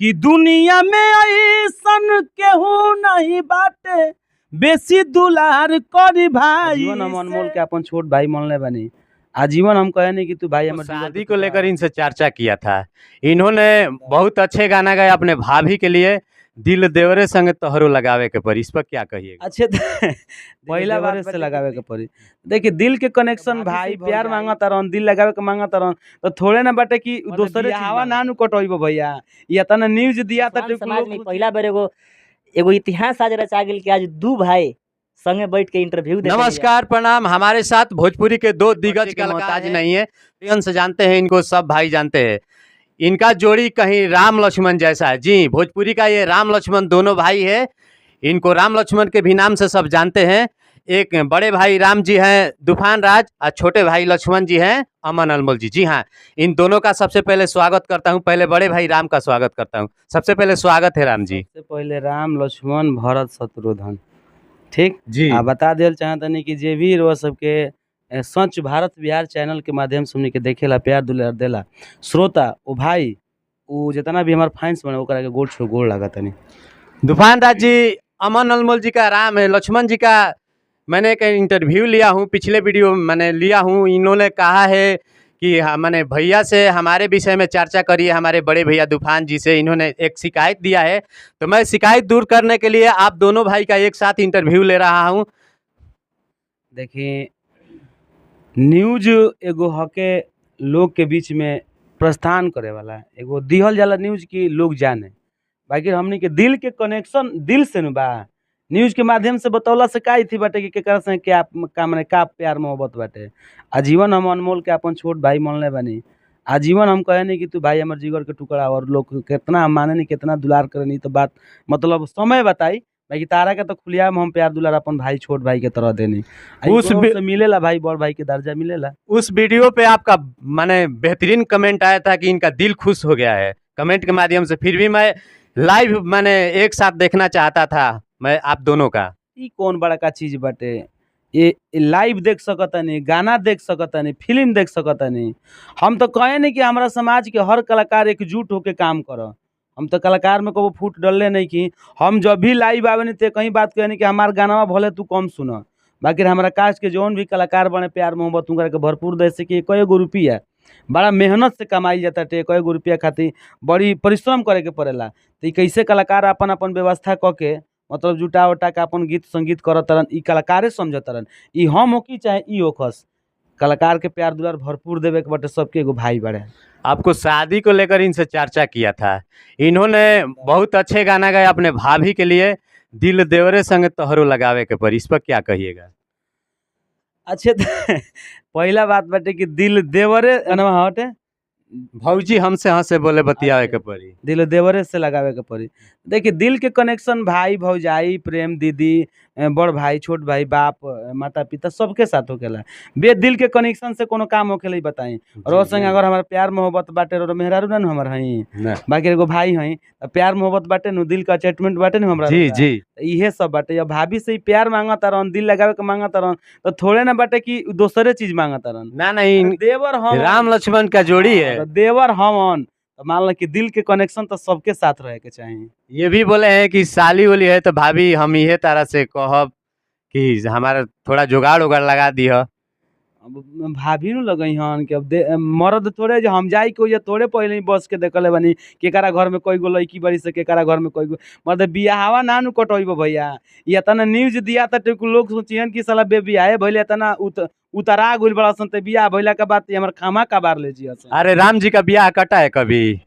कि दुनिया में ऐसन केहू नहीं बाटे बेसी दुलार करी भाई। जीवन हम अनमोल के अपन छोट भाई मनले बानी। आजीवन हम कहे नहीं कि तू भाई हमर शादी को लेकर इनसे चर्चा किया था। इन्होंने बहुत अच्छे गाना गाया अपने भाभी के लिए, दिल देवरे संग तोहरो लगावे के पड़ी। इस पर क्या कहिएगा? अच्छे पहला बार से लगावे के पड़ी। देखिए दिल के कनेक्शन, भाई प्यार मांगता रहन, दिल लगावे के मांगता रहन, तो थोड़े ना बाटे कि दोसरे हवा ना नु कटइबो भैया। या तना न्यूज़ दिया त समाज में पहला बेर एगो एगो इतिहास आज रचा गेल कि आज दू भाई संगे बैठ के इंटरव्यू दे। नमस्कार, प्रणाम। हमारे साथ भोजपुरी के दो दिग्गज के मोहताज नहीं है, से जानते हैं इनको, सब भाई जानते हैं। इनका जोड़ी कहीं राम लक्ष्मण जैसा है जी। भोजपुरी का ये राम लक्ष्मण दोनों भाई है। इनको राम लक्ष्मण के भी नाम से सब जानते हैं। एक बड़े भाई राम जी हैं तूफान राज, और छोटे भाई लक्ष्मण जी हैं अमन अनमोल जी। जी हाँ, इन दोनों का सबसे पहले स्वागत करता हूँ। पहले बड़े भाई राम का स्वागत करता हूँ। सबसे पहले स्वागत है राम जी। सबसे पहले राम लक्ष्मण भरत शत्रुघ्न, ठीक जी। आ बता देल चाहतनी कि जे भी रउआ सबके सच भारत बिहार चैनल के माध्यम से हमनी के देखेला, प्यार दुलार देला श्रोता, ओ भाई उ जितना भी हमार फैंस बने ओकरा के गोड़ छू गोड़ लागतनी। तूफान राज जी, अमन अनमोल जी का राम है, लक्ष्मण जी का मैंने एक इंटरव्यू लिया हूँ, पिछले वीडियो में मैंने लिया हूँ। इन्होंने कहा है कि हाँ, मैंने भैया से हमारे विषय में चर्चा करी है, हमारे बड़े भैया तूफान जी से इन्होंने एक शिकायत दिया है। तो मैं शिकायत दूर करने के लिए आप दोनों भाई का एक साथ इंटरव्यू ले रहा हूँ। देखिए न्यूज एगो हके लोग के बीच में प्रस्थान करे वाला है, एगो दिहल जाला न्यूज की लोग जाने। बाकी हमनी के दिल के कनेक्शन दिल से नु बा। न्यूज के माध्यम से बतौला से का इथी बाटे कि केकरा से क्या का माने का प्यार मोहब्बत बाटे। आजीवन हम अनमोल के अपन छोट भाई मनले बानी। आजीवन हम कहे नहीं कि तू भाई हमर जिगर के टुकड़ा, और लोग कितना हम माने नहीं, कितना दुलार करे, तो बात मतलब समय बताई। बाकी तारा के तो खुलिया में हम प्यार दुलार अपन भाई छोट भाई के तरह देनी। उस से मिलेला भाई, बड़ भाई के दर्जा मिलेला। उस वीडियो पे आपका माने बेहतरीन कमेंट आया था कि इनका दिल खुश हो गया है कमेंट के माध्यम से। फिर भी मैं लाइव माने एक साथ देखना चाहता था मैं आप दोनों का। ई कौन बड़का चीज बाटे, ये लाइव देख सकतनी, गाना देख सकतनी, फिल्म देख सकतनी। हम तो कहे नहीं कि हमारा समाज के हर कलाकार एकजुट होके काम करो। हम तो कलाकार में कबो फूट डलले नहीं कि हम जब भी लाइव आवे नहीं ते कहीं बात कहे नहीं कि हमार गाना भले तू कम सुन, बाकी हमारा कास्ट के जौन भी कलाकार बने प्यार मोहब्बत उनका के भरपूर दे से कि कई गो रुपया बड़ा मेहनत से कमाई जाता है, कई गो रुपया खातिर बड़ी परिश्रम करे के पड़ेला। तो ई कैसे कलाकार अपन अपन व्यवस्था कऽ के मतलब जुटा उटा के अपन गीत संगीत करत तरन, ई कलाकारे समझत तरन। ई हम होकी चाहे ई होखस, कलाकार के प्यार दुलार भरपूर देवे के बाटे, सबके एगो भाई बड़े। आपको शादी को लेकर इनसे चर्चा किया था। इन्होंने बहुत अच्छे गाना गाया अपने भाभी के लिए, दिल देवरे संग तोहरो लगावे के पड़ी। इस पर क्या कहिएगा? अच्छे पहला बात बाटे कि दिल देवरे हटे भौजी हमसे हंसे बोले बतियावे के पड़ी, दिल देवरे से लगावे के पड़ी। देखिए दिल के कनेक्शन भाई भौजाई, प्रेम दीदी, बड़ भाई छोट भाई, बाप माता पिता सबके साथ होखेला। बे दिल के कनेक्शन से कोनो काम होखेला ई बताई। और संग अगर हमारा प्यार मोहब्बत बाटे और मेहरारू ना हमर हई, बाकी एगो भाई हई, प्यार मोहब्बत बाटे नु, दिल का अटैचमेंट बाटे नु हमरा। जी जी, इहे सब बाटे। अब भाभी से ही प्यार मांगता रहन, दिल लगावे के मांगता रहन, तो थोड़े ना बाटे कि दोसरे चीज मांगता रहन। ना नहीं, देवर हम राम लक्ष्मण का जोड़ी है, देवर हमन, तो मान लो कि दिल के कनेक्शन तो सबके साथ रहे के चाहिए। ये भी बोले हैं कि साली वाली है तो भाभी हम ये तारा से कहब कि हमारा थोड़ा जुगाड़ उगाड़ लगा दिह। अब भाभी नु लगई हन कि अब मर्द थोड़े जो हम जाई के थोड़े पहले ही बस के देखले बनी केकरा घर में कोई गो लड़की बड़ी से केकरा घर में कोई गो मर्द बियाहवा ना नु कटइबो भैया। या तना न्यूज दिया त लोग सोचिहन कि साला बे बियाहे भइले तना उतरा गुल बड़ा सन, ते बियाह भइला के बाद हमर खामा का बार ले जियसन। अरे राम जी का बियाह कटा है कभी?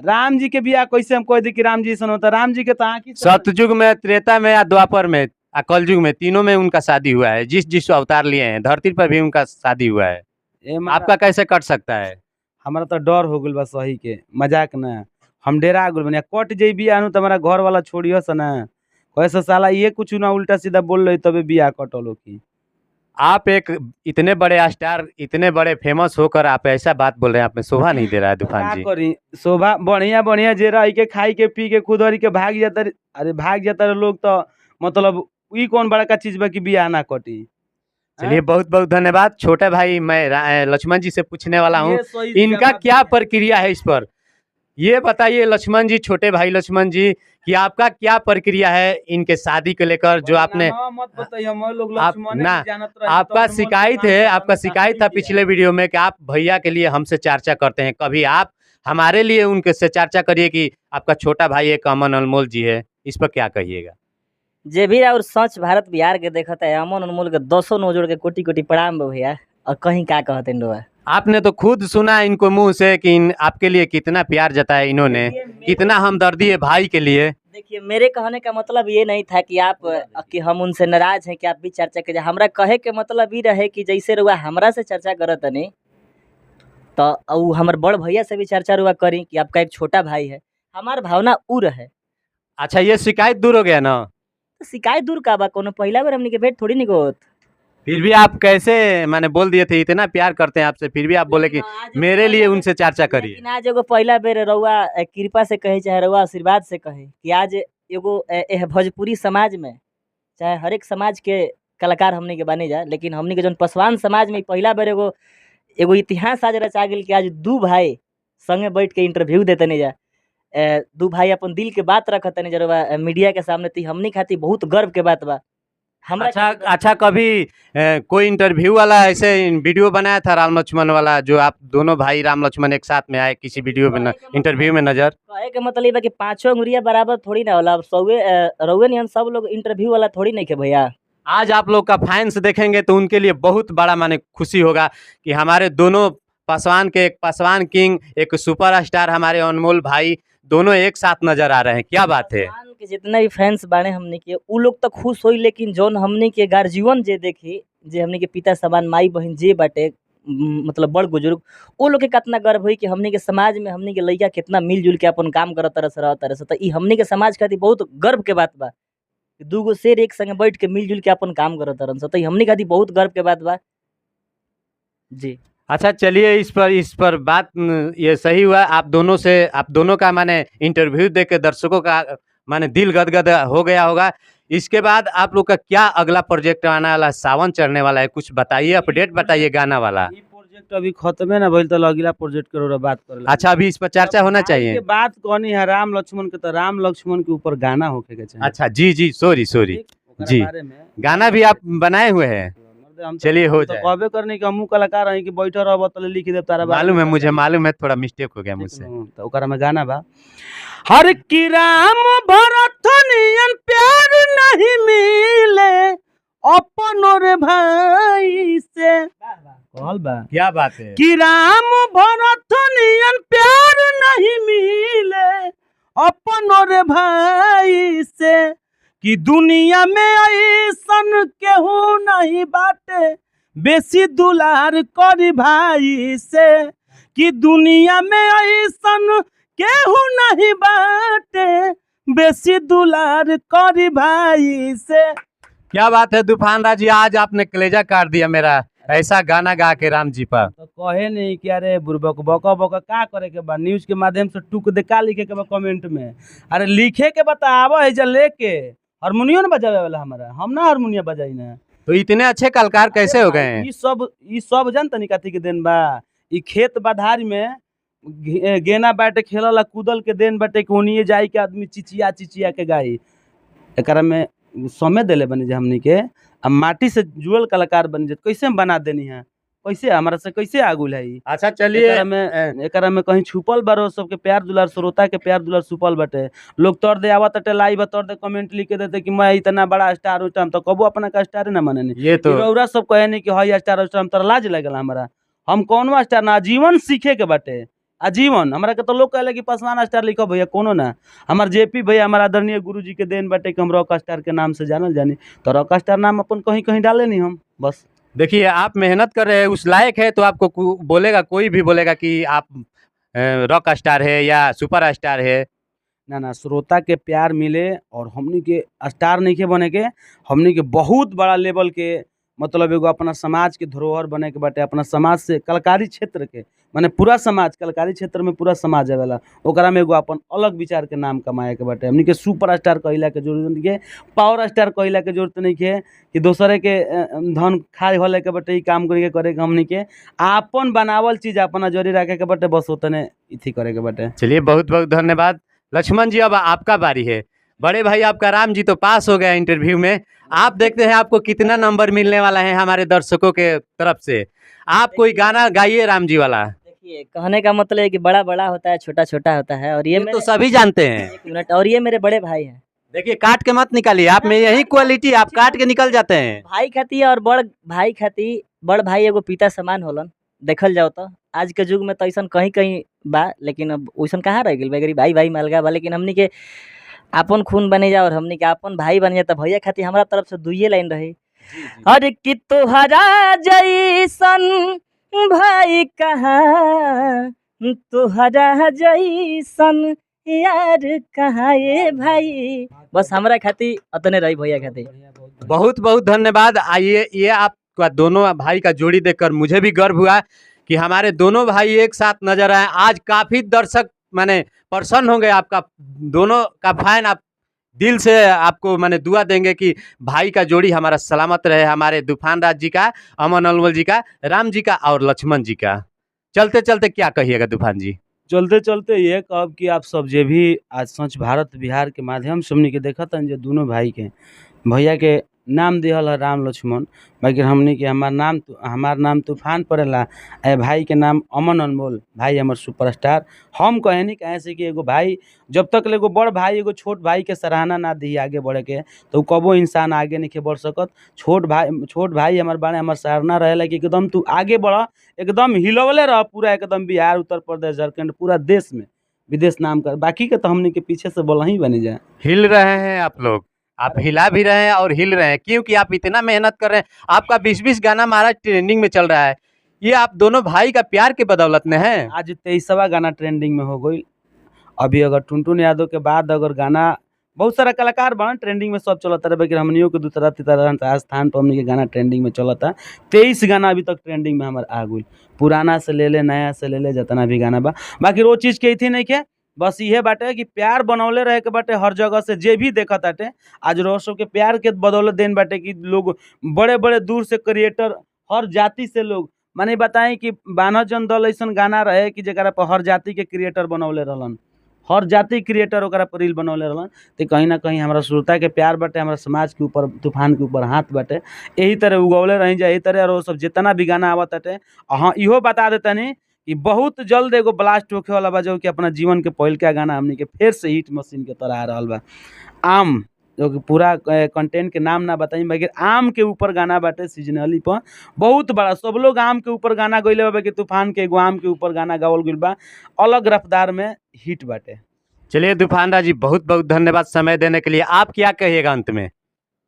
राम जी के बियाह कैसे हम कह दी कि राम जी सन होता? राम जी के तो आँखी सतयुग में, त्रेता में या द्वापर में आ कलयुग में, तीनों में उनका शादी हुआ है। जिस जिस अवतार लिए हैं धरती पर भी उनका शादी हुआ है। आपका कैसे कट सकता है? हमारा तो डर हो गइल बा सही के, मजाक ना, हम डेरा गइल बनी। कट जई बियाह नु त हमारा घर वाला छोड़ियो से ना, कैसे साला ये कुछ ना उल्टा सीधा बोल रही तबे बियाह कटल की। आप एक इतने बड़े स्टार, इतने बड़े फेमस होकर आप ऐसा बात बोल रहे हैं, आप में शोभा नहीं दे रहा है तूफान जी। करी शोभा बढ़िया बढ़िया जे रही के खाई के पी के खुदरी के भाग जाता। अरे भाग जाता लोग तो मतलब ई कौन बड़का चीज बा कि बियाह ना कटी। चलिए बहुत बहुत धन्यवाद छोटे भाई। मैं लक्ष्मण जी से पूछने वाला हूँ, इनका क्या प्रक्रिया है इस पर? ये बताइए लक्ष्मण जी, छोटे भाई लक्ष्मण जी, कि आपका क्या प्रक्रिया है इनके शादी को लेकर जो आपने नामवा मत बताइए, हम लोग आप लक्ष्मण ना, जानत रहे। आपका शिकायत है, आपका शिकायत था पिछले वीडियो में कि आप भैया के लिए हमसे चर्चा करते हैं, कभी आप हमारे लिए उनके से चर्चा करिए कि आपका छोटा भाई एक अमन अनमोल जी है, इस पर क्या कहिएगा? जे भी और सच भारत बिहार के देखत है, अमन अनमोल के दसों नौ जोड़ के कोटि कोटि प्रणाम बा भैया। और कहीं का कहते रउआ? आपने तो खुद सुना इनको मुंह से कि इन आपके लिए कितना प्यार जताया इन्होंने, कितना हमदर्दी है भाई के लिए। देखिए, मेरे कहने का मतलब ये नहीं था कि आप कि हम उनसे नाराज हैं कि आप भी चर्चा कीजिए। हमरा कहे के मतलब ई रहे कि जैसे रउआ हमरा से चर्चा करत तनी, तो उ हमर बड़ भैया से भी चर्चा रउआ करी कि आपका एक छोटा भाई है। हमार भावना उ रहे। अच्छा, ये शिकायत दूर हो गया ना? तो शिकायत दूर का बा? कोनो पहिला बार हमनी के भेंट थोड़ी नहीं होत। फिर भी आप कैसे माने बोल दिए थे, इतना प्यार करते हैं आपसे, फिर भी आप बोले कि मेरे लिए उनसे चर्चा करिए। लेकिन आज एगो पहिला बेर रउआ कृपा से कहे चाहे रउआ आशीर्वाद से कहे कि आज एगो एह भोजपुरी समाज में चाहे हरेक समाज के कलाकार हमनी के बानी जा, लेकिन हमनी के जौन पासवान समाज में पहिला बेर एगो एगो इतिहास आज रचा गेल कि आज दू भाई संगे बैठ के इंटरव्यू देते नहीं जा, दू भाई अपन दिल के बात रखत नहीं जा मीडिया के सामने, त हमनी खातिर बहुत गर्व के बात बा। हमरा अच्छा अच्छा, कभी कोई इंटरव्यू वाला ऐसे वीडियो बनाया था राम लक्ष्मण वाला, जो आप दोनों भाई राम लक्ष्मण एक साथ में आए किसी वीडियो में, इंटरव्यू में नजर? कहे के मतलब ई बा कि पांचों अंगुरिया बराबर थोड़ी ना होला। अब सौवे रउए नियन सब लोग इंटरव्यू वाला थोड़ी नहीं के भैया। आज आप लोग का फैंस देखेंगे तो उनके लिए बहुत बड़ा माने खुशी होगा कि हमारे दोनों पासवान के, एक पासवान किंग, एक सुपर स्टार हमारे अनमोल भाई, दोनों एक साथ नजर आ रहे हैं। क्या बात है। पासवान के जितना भी फैंस बाड़े हमनी के, उ लोग तो खुश होई, लेकिन जौन हमनी के गार्जियन जे देखी, जे हमनी के पिता समान माई बहन जे बाटे, मतलब बड़ बुजुर्ग, उ लोग के कितना गर्व होई कि हमनी के समाज में हमनी के लइका कितना मिलजुल के अपन काम करत तरस रहत तरस। तो ई हमनी के समाज खातिर बहुत गर्व के बात बा कि दूगो शेर एक संगे बैठ के मिलजुल के अपन काम करत तरन। तो ई हमनी खातिर बहुत गर्व के बात बा जी। अच्छा चलिए, इस पर बात ये सही हुआ। आप दोनों से, आप दोनों का माने इंटरव्यू देख के दर्शकों का माने दिल गदगद हो गया होगा। इसके बाद आप लोग का क्या अगला प्रोजेक्ट आने वाला है, सावन चढ़ने वाला है, कुछ बताइए, अपडेट बताइए गाना वाला। ई प्रोजेक्ट अभी खत्मे ना भइल त अगला प्रोजेक्ट के रउरा बात करे। अच्छा, अभी इस पर चर्चा होना चाहिए। के बात कहनी है राम लक्ष्मण के, तो राम लक्ष्मण के ऊपर गाना होखे के चाहिए। अच्छा जी जी, सॉरी सॉरी ओकरा जी। बारे में गाना भी आप बनाए हुए हैं? हम तो- चलिए हो हम तो जाए। कहबे करनी कि हमहू कलाकार हई कि बैठल रहब तले लिख देब तारा बारे मालूम है, में। मुझे मालूम है, थोड़ा मिस्टेक हो गया मुझसे। तो ओकरा में गाना बा, हर की राम भरत नियन प्यार नहीं मिले अपन रे भाई से। कहल बा क्या बात है। कि राम भरत नियन प्यार नहीं मिले अपन रे भाई से, कि दुनिया में ऐसन केहू नहीं बाटे बेसी दुलार करी भाई से, कि दुनिया में ऐसन केहू नहीं बाटे बेसी दुलार करी भाई से। क्या बात है तूफान राज जी, आज आपने कलेजा काट दिया मेरा, ऐसा गाना गा के राम जी पर। तो कहे नहीं कि अरे बुरबक बक बक का करे के बा, न्यूज के माध्यम से टूक दे का लिखे के बा कमेंट में। अरे लिखे के बतावा है जा लेके हारमोनियो न बजावे वाला हमारा, हम ना हारमोनिया बजाई ना। तो इतने अच्छे कलाकार कैसे हो गए हैं? ई सब जान तनी कथी के देन बा, ई खेत बधारी में गेना बाटे खेलला कूदल के देन बाटे कि ओनिए जाई के आदमी चिचिया चिचिया के गाई। एकरा में समय देले बनी जे हमनी के, आ माटी से जुड़ल कलाकार बनी जे, कैसे हम बना देनी है, कैसे हमारा से कैसे आगुल है ई? अच्छा चलिए, एकरा में कहीं छुपल बारो सबके प्यार दुलार, श्रोता के प्यार दुलार छुपल बाटे। लोग तोड़ दे आवत ताटे लाइव, तोड़ दे कमेंट लिख के देते कि मैं इतना बड़ा स्टार हूँ, हम तो कबो अपना का स्टार ना मानेनी। ये तो रउरा सब कहे नहीं कि हई स्टार स्टार, हम तोरा लाज लगल हमारा, हम कौनो स्टार ना, आजीवन सीखे के बाटे, आजीवन। हमरा के तो लोग कहले कि पासवान स्टार लिखो भैया, कोनो ना, हमार जेपी भैया हमार आदरणीय गुरु जी के देन बाटे कि हम रॉक स्टार के नाम से जानल जानी, तो रॉक स्टार नाम अपन कहीं कहीं डाले नहीं हम बस। देखिए आप मेहनत कर रहे हैं, उस लायक है तो आपको बोलेगा, कोई भी बोलेगा कि आप रॉक स्टार है या सुपर स्टार है। ना ना, श्रोता के प्यार मिले और हमनी के स्टार नहीं के बने के, हमनी के बहुत बड़ा लेवल के मतलब एगो अपना समाज के धरोहर बने के बाटे, अपना समाज से कलाकारी क्षेत्र के माने पूरा समाज कलाकारी क्षेत्र में पूरा समाज आवेला, ओकरा में एगो अपन अलग विचार के नाम कमाए के बाटे। हमनी के सुपर स्टार कहिला के जरूरत नहीं के, पावर स्टार कहिला के जरूरत नहीं के कि दोसरे के धन खाए होले के बाटे। ई काम करे के करे के हमनी के आपन बनावल चीज अपना जरी रखे के बाटे, बस उतने इथी करे के बाटे। चलिए बहुत बहुत धन्यवाद लक्ष्मण जी। अब आपका बारी है। बड़े भाई आपका राम जी तो पास हो गया इंटरव्यू में, आप देखते हैं आपको कितना नंबर मिलने वाला है हमारे दर्शकों के तरफ से। आप कोई गाना गाइए राम जी वाला। देखिए कहने का मतलब है कि बड़ा बड़ा होता है, छोटा छोटा होता है। और ये ये तो मेरे सभी जानते हैं। एक मिनट, और ये मेरे बड़े भाई हैं। देखिए काट के मत निकालिए, आप में यही क्वालिटी, आप काट के निकल जाते हैं। भाई खाती और बड़ भाई खाती, बड़ भाई एगो पिता समान होलन। देखल जाओ तो आज के युग में तो ऐसा कहीं कहीं बा, लेकिन अब वैसन कहाँ रह गेल बा, भाई भाई मालगा बा। लेकिन हमनी के आपन खून बने जा और हमनी के आपन भाई बन जा, तो भैया खातिर हमरा तरफ से दुइये लाइन रही। अरे कि तोहरा जैसन भाई कहाँ, तोहरा जैसन यार कहाँ ये भाई। बस हमरा खातिर अतने रही भैया खातिर। बहुत बहुत धन्यवाद। आइए, ये आपका दोनों भाई का जोड़ी देखकर मुझे भी गर्व हुआ कि हमारे दोनों भाई एक साथ नजर आए। आज काफ़ी दर्शक माने प्रसन्न होंगे, आपका दोनों का फैन आप दिल से आपको माने दुआ देंगे कि भाई का जोड़ी हमारा सलामत रहे, हमारे तूफान राज जी का, अमन अनमोल जी का, राम जी का और लक्ष्मण जी का। चलते चलते क्या कहिएगा तूफान जी? चलते चलते ये कहब कि आप सब जे भी आज स्वच्छ भारत बिहार के माध्यम से हमनी के देखतन जे दोनों भाई के भैया के नाम दिहल है राम लक्ष्मण, बाकी हमनी के हमार नाम तूफान पड़ेला, ए भाई के नाम अमन अनमोल भाई हमर सुपरस्टार। हम कहनी काहे से कि एगो भाई जब तक ले एगो बड़ भाई एगो छोट भाई के सराहना ना दी आगे बढ़े के, तो कबो इंसान आगे नहीं बढ़ सकत। छोट भाई हमार बारे हमार सराहना रहेला कि एकदम तू आगे बढ़, एकदम हिलवले रह पूरा एकदम बिहार, उत्तर प्रदेश, झारखंड, पूरा देश में विदेश नाम कर। बाकी के तो हमनी के पीछे से बोल ही बनी जाए। हिल रहे हैं आप लोग, आप हिला भी रहे हैं और हिल रहे हैं, क्योंकि आप इतना मेहनत कर रहे हैं। आपका 20-20 गाना महाराज ट्रेंडिंग में चल रहा है, ये आप दोनों भाई का प्यार के बदौलत में है। आज 23वां गाना ट्रेंडिंग में हो गई। अभी अगर टुनटुन यादव के बाद अगर गाना बहुत सारा कलाकार बन ट्रेंडिंग में सब चलता रहे, लेकिन हमनियों के दूसरा तीसरा स्थान पर हमनी के गाना ट्रेंडिंग में चलता। 23 गाना अभी तक ट्रेंडिंग में हमार आ गई, पुराना से ले ले नया से ले ले जितना भी गाना बा। बाकी वो चीज़ के इथी नहीं के, बस इहे बाटे कि प्यार बनौले रहे के बाटे हर जगह से जे भी देखत ताटे। आज रोज सबके प्यार के बदौलत देन बाटे कि लोग बड़े बड़े दूर से क्रिएटर हर जाति से लोग माने बताएं कि बानह जन दल ऐसा गाना रहे कि जरा पर हर जाति के क्रिएटर बनौले रहलन, हर जाति क्रिएटर ओकरा पर रील बनौले रहलन। तो कहीं ना कहीं हमारा श्रोता के प्यार बाटे, हमारा समाज के ऊपर तूफान के ऊपर हाथ बाटे, यही तरह उगौले रही जाए यही तरह। और वो सब जितना भी गाना आवत ताटे, हाँ इहो बता देतनी कि बहुत जल्द एगो ब्लास्ट होखे वाला बा, जो कि अपना जीवन के पहिलका गाना हमनी के फिर से हिट मशीन के तरह आ रहल बा। आम जो कि पूरा कंटेंट के नाम ना बताई, बगैर आम के ऊपर गाना बाटे सीजनली पर बहुत बड़ा, सब लोग आम के ऊपर गाना गइले बा कि तूफान के एगो आम के ऊपर गाना गावल गइल बा, अलग रफ्तार में हिट बाटे। चलिए तूफान राज जी बहुत बहुत धन्यवाद समय देने के लिए। आप क्या कहिएगा अंत में?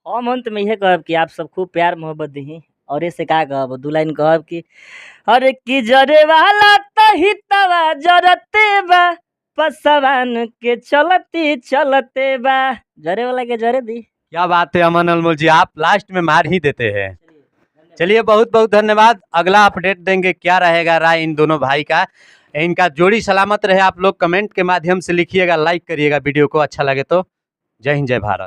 हम अंत में यह कहब कि आप सब खूब प्यार मोहब्बत दही, और ऐसे का कहब दू लाइन कहब कि अरे की जरे वाला तहितवा जरते बा पसवान के चलती चलते बा, जरे वाला के जरे दी। क्या बात है अमन अनमोल जी, आप लास्ट में मार ही देते हैं। चलिए बहुत बहुत धन्यवाद। अगला अपडेट देंगे क्या रहेगा राय इन दोनों भाई का, इनका जोड़ी सलामत रहे। आप लोग कमेंट के माध्यम से लिखिएगा, लाइक करिएगा वीडियो को अच्छा लगे तो। जय हिंद, जय भारत।